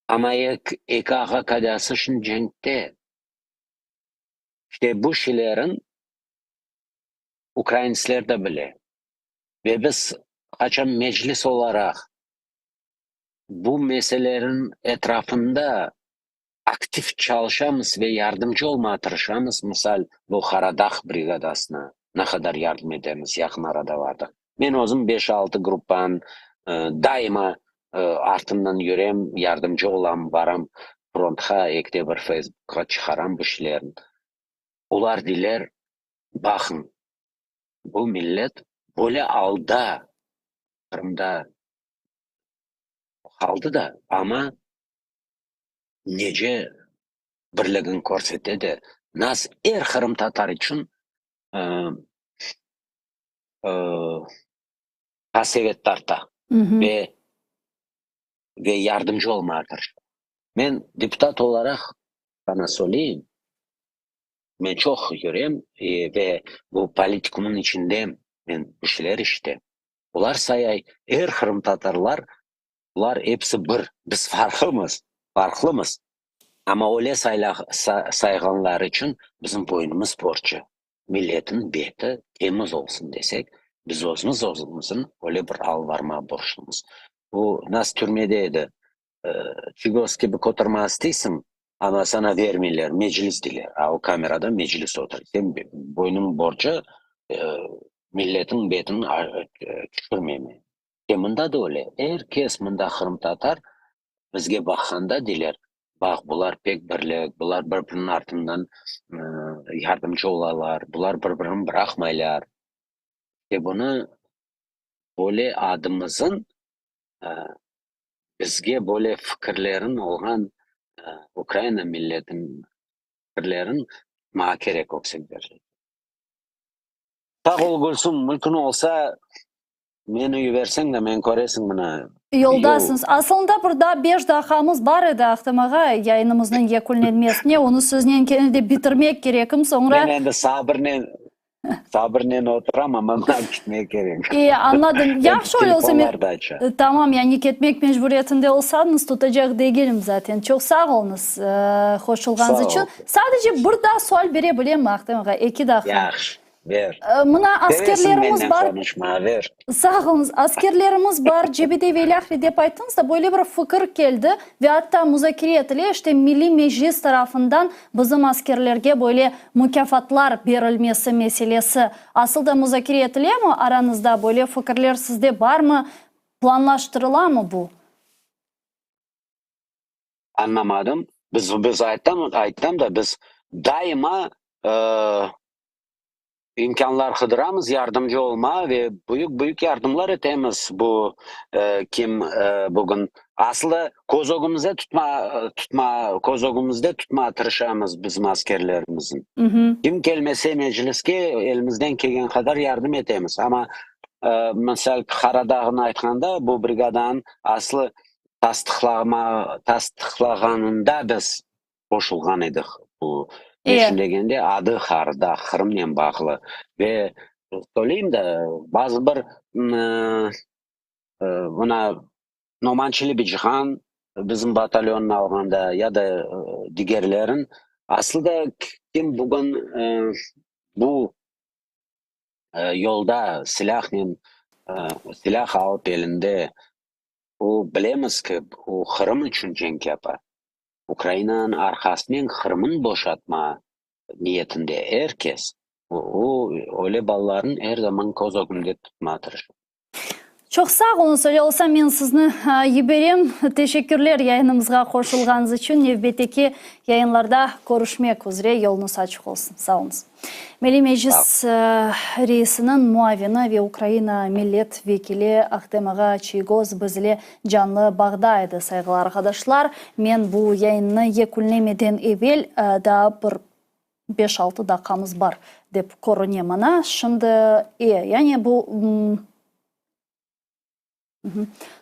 Amma eki ağa-kadâsı şun cenkte. İşte bu şeylerin ukraintsler de bile. Ve biz qaçan Meclis olaraq bu meselelerin etrafında aktiv çalışamız ve yardımcı olmağa tırışamız, misal, bu Qaradağ brigadasına ne qadar yardım etemiz, yaqın arada bardıq. Men özüm beş-altı gruppanıñ daima artından yürem, yardımcı olam, baram frontqa, ekide bir Facebookqa çıqaram bu şeylerni. Olar deyler, baqıñ, bu millet böyle alda Qırımda qaldı da, amma nece birligini körsete de, nas er qırımtatar içün qasevet tarta ve ve yardımcı olmağa tırışa. Men deputat olaraq sana söyleyim, men çoq yürem ve bu politikumnıñ içindem, men bir şeyler işitem. Olar sayay, er qırımtatarlar, bular episi bir, biz farqlımız, farqlımız. Amma öyle sayğanları içün bizim boynumız borcu. Milletniñ beti temiz olsun desek, biz özümiz özümizniñ öyle bir alıp barmağa borclumız. Bu nas türmede edi, Çiygoz kibi kötürmege isteysiñ, amma sana vermeyler, Meclis deyler. A o kamerada Meclis otura. Sen boynunıñ borcu milletniñ betini tüşürmeme. E mında da öyle. Er kes mında qırımtatar bizge baqqanda deyler, baq, bular pek birlik, bular bir-biriniñ artından yardımcı olalar, bular bir-birini bıraqmaylar. E bunı böyle adımızın bizge böyle fikirlerin olğan Ukraina milletiniñ fikirlerin tutmağa kerek öksek derecede. Sağ ol, Gülsüm, mümkün olsa, meni yiberseñ de, men köresiñ mına. Yoldasıñız. Asılında bir daa beş daqiqamız bar edi, Ahtem ağa, yayınımıznıñ yekünlenmesine. Onı siznen kene de bitirmek kerekim, soñra. Men endi sabırnen Sabırnen oturam, amma maña ketmek kerek. E, añladım. Yahşı öyle olsa, men, tamam, yani ketmek mecburiyetinde olsañız, tutacaq degilim zaten. Çoq sağ oluñız, qoşulğanıñız içün. Sadece bir daa sual bere bilemmi, Ahtem ağa? Eki daqqa. Yahşı, ber. Mına askerlerimiz bar. Seversiñ mennen qonuşmağa, ber. Sağ oluñız. Askerlerimiz bar, cebede ve ilâhre dep ayttıñız da, böyle bir fikir keldi ve atta muzakere etile, işte Milliy Meclis tarafından Bizim askerlerge böyle mukâfatlar berilmesi meselesi asıl da muzakere etilemi arañızda, böyle fikirler sizde barmı, planlaştırılamı bu? Añlamadım. Biz, biz aytam, aytam da, biz daima İmkânlar qıdıramız yardımcı olma ve büyük-büyük yardımlar etemiz bu kim bugün. Aslı köz ögümizde tutma, tutma, köz ögümizde tutmağa tırışamız bizim askerlerimizni. Kim kelmese mecliske elimizden kelgen qadar yardım etemiz. Amma misal Qaradağnı aytqanda bu brigadanıñ aslı tasdıqlama, tasdıqlağanında biz qoşulğan edik bu. Ne içün degende, adı Qarda, Qırımnen bağlı. Ve söyleyim de, bazı bir mına Noman Çelebicihan bizim batalyonnı alğanda ya da digerlerin, aslı da kim bugün bu yolda silâhnen, silâh alıp elinde, o bilemiz ki, o Qırım içün cenk yapa. Ukrainanıñ arqasınen Qırımnı boşatma niyetinde er kes. O, öyle balalarnı er zaman köz ögünde tutmağa tırışa. Çoq sağ oluñız, öyle olsa men sizni yiberem. Teşekkürler yayınımızğa qoşulğanıñız içün. Nevbetteki yayınlarda körüşmek üzre, yoluñız açıq olsun. Sağ oluñız. Milliy Meclis reisiniñ muavini ve Ukraina millet vekili Ahtem ağa Çiygoz biz ile canlı bağda edi. Sayğılı arqadaşlar, men bu yayınnı yekünlemeden evel daa bir beş-altı daqqamız bar, dep körüne maña. Şimdi, e, yani bu.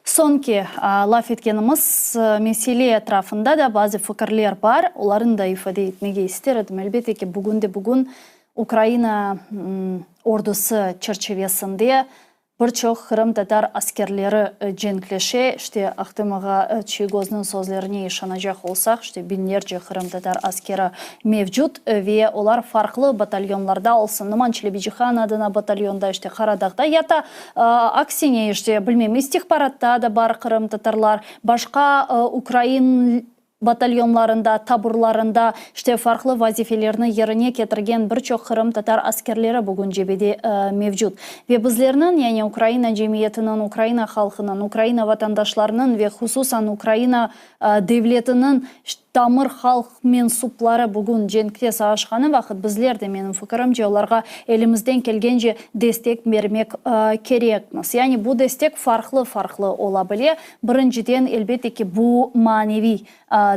Soñki laf etkenimiz mesele etrafında da bazı fikirler bar, olarnı da ifade etmege ister edim. Elbette ki, bugünde-bugün Ukraina ordusı çerçivesinde bir çoq qırımtatar askerleri cenkleşe. İşte, Ahtem ağa Çiygoznıñ sözlerine işanacaq olsaq, işte, biñlerce qırımtatar askeri mevcut ve olar farqlı batalyonlarda olsun, Noman Çelebicihan adına batalyonda, işte, Qaradağda ya da Aksine, işte, bilmem, istihbaratta da bar qırımtatarlar, başqa ukrain. Batalyonlarında, taburlarında, işte, farqlı vazifelerni yerine ketirgen bir çoq qırımtatar askerleri bugün cebede mevcut. Ve bizlerniñ, yani Ukraina cemiyetiniñ, Ukraina halqınıñ, Ukraina vatandaşlarınıñ ve hususan Ukraina devletiniñ tamır halq mensupları bugün cenkte savaşqanı vaqıt bizler de, menim fikirimce, olarğa elimizden kelgence destek bermek kerekmiz. Yani bu destek farqlı-farqlı ola bile. Birinciden, elbette ki, bu maneviy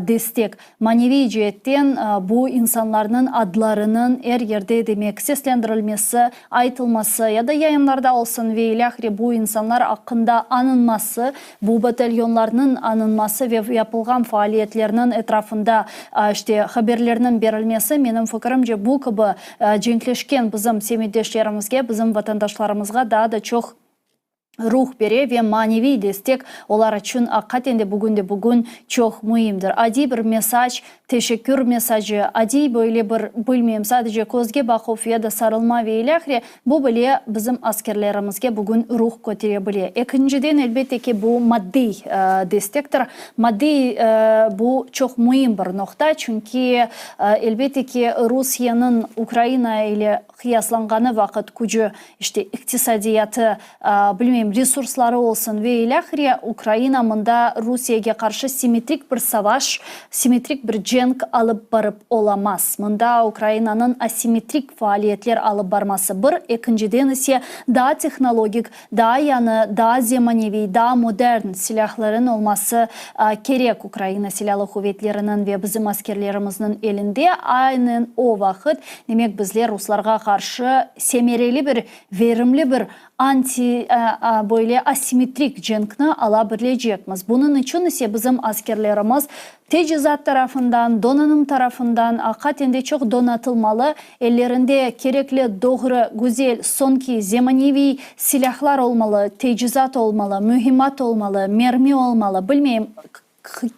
destek. Maneviy ceetten bu insanlarnıñ adlarınıñ er yerde, demek, seslendirilmesi, aytılması ya da yayınlarda olsun ve ilâhre bu insanlar aqqında añınması, bu batalyonlarnıñ añınması ve yapılğan faaliyetlerniñ etrafında, işte, haberlerniñ berilmesi, menim fikirimce, bu kibi cenkleşken bizim semetdeşlerimizge, bizim vatandaşlarımızğa daa da çoq ruh bere ve maneviy destek olar içün aqiqaten de bugün-de-bugün çoq müimdir. Adiy bir mesaj, teşekkür mesajı, adiy böyle bir, bilmeyim, sadece közge baquv ya da sarılma ve ilâhre, bu bile bizim askerlerimizge bugün ruh kötere bile. Ekinciden, elbette ki, bu maddiy destektir. Maddiy bu çoq müim bir noqta, çünki, elbette ki, Rusiyeniñ Ukraina ile qıyaslanğanı vaqıt kücü, işte, iqtisadiyatı, bilmeyim, resursları olsun ve ilâhre, Ukraina mında Rusiyege qarşı simmetrik bir savaş, simmetrik bir cenk alıp barıp olamaz. Mında Ukrainanıñ asimmetrik faaliyetler alıp barması bir, ekinciden ise daa tehnologik, daa yañı, daa zemaneviy, daa modern silâhların olması kerek Ukraina Silâlı Quvetleriniñ ve bizim askerlerimizniñ elinde. Aynen o vaqıt, demek, bizler ruslarğa qarşı semereli bir, verimli bir anti, böyle asimetrik cenkni ala bilecekmiz. Bunıñ içün ise bizim askerlerimiz Tecizat tarafından, donanım tarafından aqiqaten de çoq donatılmalı, ellerinde kerekli, doğru, güzel, soñki, zemaneviy silâhlar olmalı, tecizat olmalı, mühimmat olmalı, mermi olmalı, bilmeyim,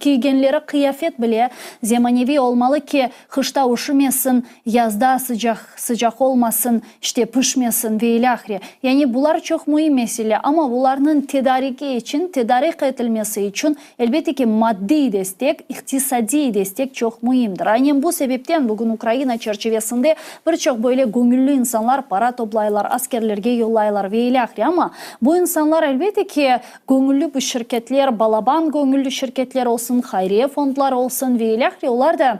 kiygenleri qıyafet bile zemaneviy olmalı ki, qışta üşümesin, yazda sıcaq, sıcaq olmasın, işte, pişmesin ve ilâhre. Yani bular çoq müim mesele, amma bularnıñ tedariki içün, tedarik etilmesi içün Elbette ki, maddiy destek, iqtisadiy destek çoq müimdir. Aynen bu sebepten bugün Ukraina çerçivesinde bir çoq böyle göñülli insanlar para toplaylar, askerlerge yollaylar ve ilâhre. Amma bu insanlar, elbette ki, göñülli bu şirketler, balaban göñülli şirketler olsun, hayriye fondları olsun ve ilâhre, olar da,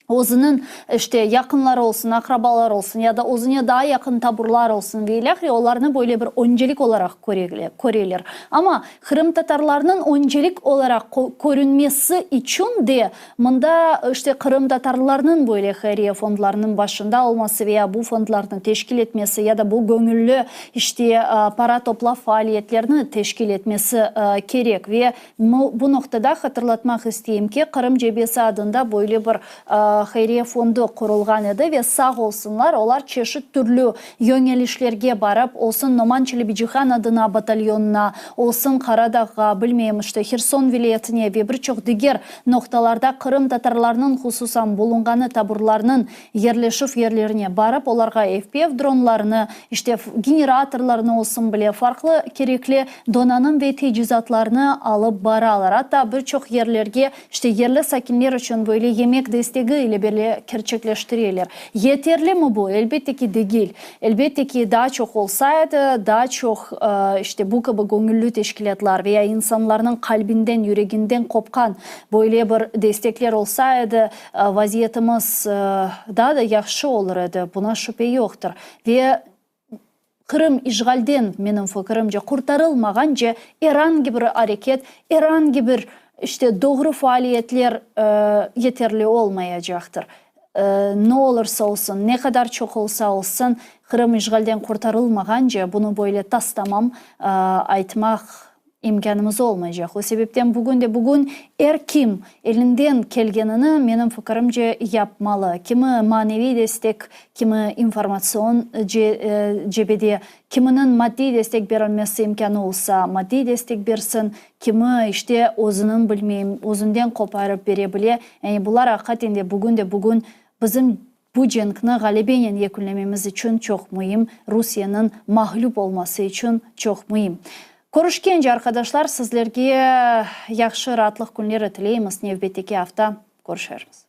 özüniñ, işte, yaqınları olsun, aqrabaları olsun ya da özüne daa yaqın taburlar olsun ve ilâhre, olarnı böyle bir öncelik olaraq köreler. Amma qırımtatarlarnıñ öncelik olaraq körünmesi içün de mında, işte, qırımtatarlarnıñ böyle hayriye fondlarınıñ başında olması ve ya bu fondlarnı teşkil etmesi ya da bu göñülli, işte, para toplav faaliyetlerini teşkil etmesi kerek. Ve Bu noqtada hatırlatmaq isteyim ki, Qırım cebesi adında böyle bir hayriye fondu qurulğan edi ve sağ olsunlar, olar çeşit türlü yöñelişlerge barıp, olsun Noman Çelebicihan adına batalyonına, olsun Qaradağğa, bilmeyim, işte, Herson vilâyetine ve bir çoq diger noqtalarda qırımtatarlarnıñ hususan bulunğanı taburlarnıñ yerleşüv yerlerine barıp, olarğa FPV dronlarını, işte, generatorlarnı olsun bile, farqlı kerekli donanım ve tecizatlarnı alıp baralar. Atta bir çoq yerlerge, işte, yerli sakinler içün böyle yemek destegi ile bile kerçekleştireler. Yeterlimi bu? Elbette ki, degil. Elbette ki, daa çoq olsa edi, daa çoq, işte, bu kibi göñülli teşkilâtlar veya insanlarnıñ qalbinden, yüreginden qopqan böyle bir destekler olsa edi, Vaziyetimiz daa da yahşı olur edi, buna şübe yoqtır. Ve Qırım işğalden, menim fikirimce, qurtarılmağance er angi bir areket, er angi bir, işte, doğru faaliyetler yeterli olmayacaqtır. Ne olursa olsun, ne qadar çoq olsa olsun, Qırım işğalden qurtarılmağance bunı böyle tas-tamam aytmaq İmkânımız olmaycaq. O sebepten bugün de bugün er kim elinden kelgenini, menim fikirimce, yapmalı. Kimi maneviy destek, kimi informatsion cebede, kiminiñ maddiy destek berilmesi imkânı olsa, maddiy destek bersin, kimi, işte, özüniñ, bilmeyim, özünden qoparıp bere bile. Yani bular aqiqaten de bugün de bugün bizim bu cenkni ğalebenen yekünlememiz içün çoq müim, Rusiyeniñ mağlüp olması içün çoq müim. Körüşkence, arqadaşlar, sizlerge yahşı raatlıq künleri tileymiz, nevbetteki afta körüşermiz.